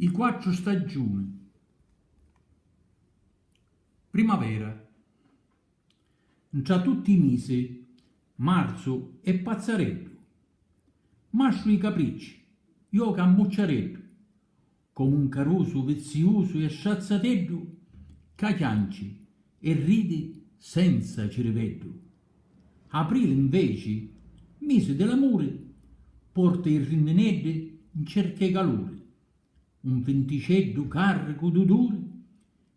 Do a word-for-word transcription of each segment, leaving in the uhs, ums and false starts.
I quattru stagiuni. Primavera. Ntra tutti i misi, marzu è pazzareddu. Mastru i capricci, joca a mucciareddu, comu un carusu viziusu e strazzateddu ca chianci e ridi senza ciriveddu. Aprili, inveci, misi di l'amuri, porta i rinnineddi in cerca i caluri. Un vinticeddu carricu d'uduri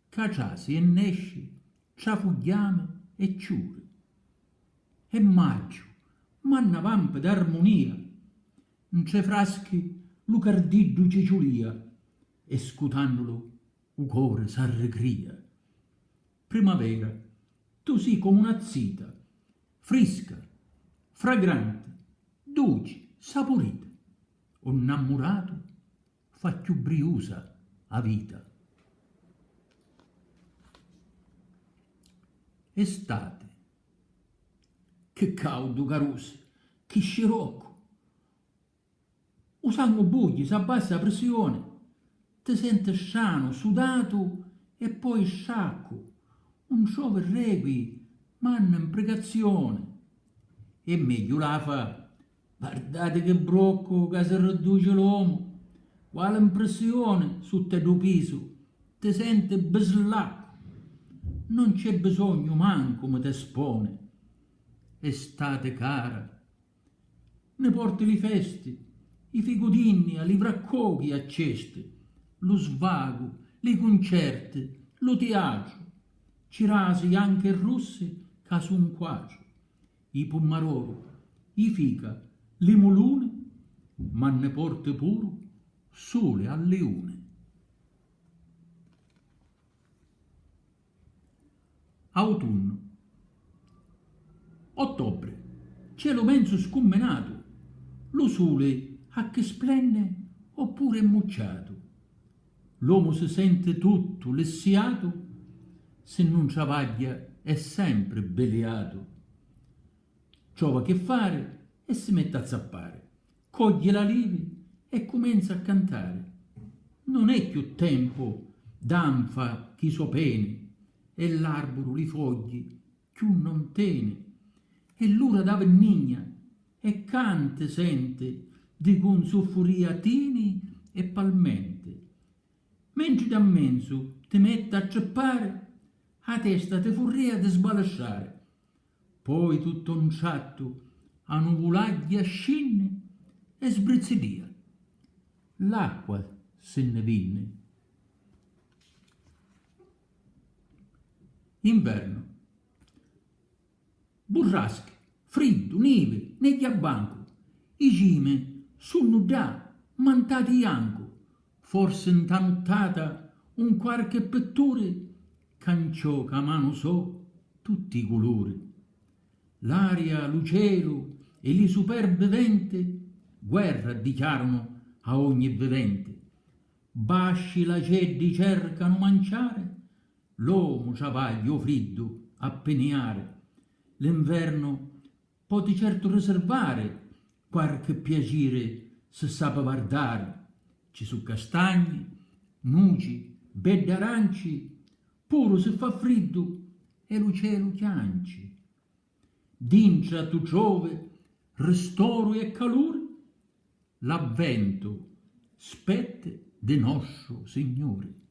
ca trasi e nesci tra fugghiami e ciuri. E maggiu manna vampi d'armunia, ntre fraschi lu cardiddu ciciulia e scutannulu u cori s'arricria. Primavera, tu si comu na zita, frisca, fragranti, duci, sapurita. U nnammuratu fa chiù briusa a vita. Estati. Chi caudu, carusi, chi sciroccu! U sangu bughi, s'abbassa a prissioni, ti senti stranu, sudatu e poi straccu, un trovi regui, manna mpricazioni. E megghiu l'afa, vardati chi broccu ca si riduci l'omu, quali mprissioni sutta ddu pisu, ti senti bislaccu, non c'è bisognu mancu mi t'esponi. Estati cara, ni porti li festi, i figudinni a li vraccoghi a cesti, lu svagu, li cuncerti, lu tiatru, ci rasi janchi e russi ca su un quatru, i pummaroru, i fica, li muluni, ma ni porti puru suli a liuni. Autunnu. Ottobri. Celu menzu scumminatu, lu suli a chi splenni oppuru è mucciatu. L'omu si senti tuttu lissiatu, si nun travagghia è sempri biliatu. Trova chi fari e si metti a zappari, cogghie l'alivi e cumenza a cantari. Non è chiù tempu d'anfa chi so peni e l'arburu li fogghi chiù non teni. È l'ura d'a vinnigna e canti senti di cu 'n su furia tini e palmenti. Mentri da mmenzu ti metti a trippari, a testa ti furria di sbalistrari. Poi tutto un trattu a nuvulagghia scinni e sbrizziddìa. L'acqua si nni vinni. Invernu. Burraschi, friddu, nivi, negghia bancu, i cimi sunnu ddà mantati jancu, forsi nta nuttata un quarchi pitturi canciò ca manu so tutti i culuri. L'aria, lu celu e li superbi venti guerra dichiaranu a ogni viventi. Basci l'aceddi cercanu manciari, l'omu travagghia u friddu a piniari. L'invernu poti certu riservari quarchi piaciri si sapi vardari. Ci su castagni, nuci, beddi aranci, puru si fa friddu e lu celu chianci. Dintra tu trovi ristoru e caluri, l'avventu spetti di nostru Signuri.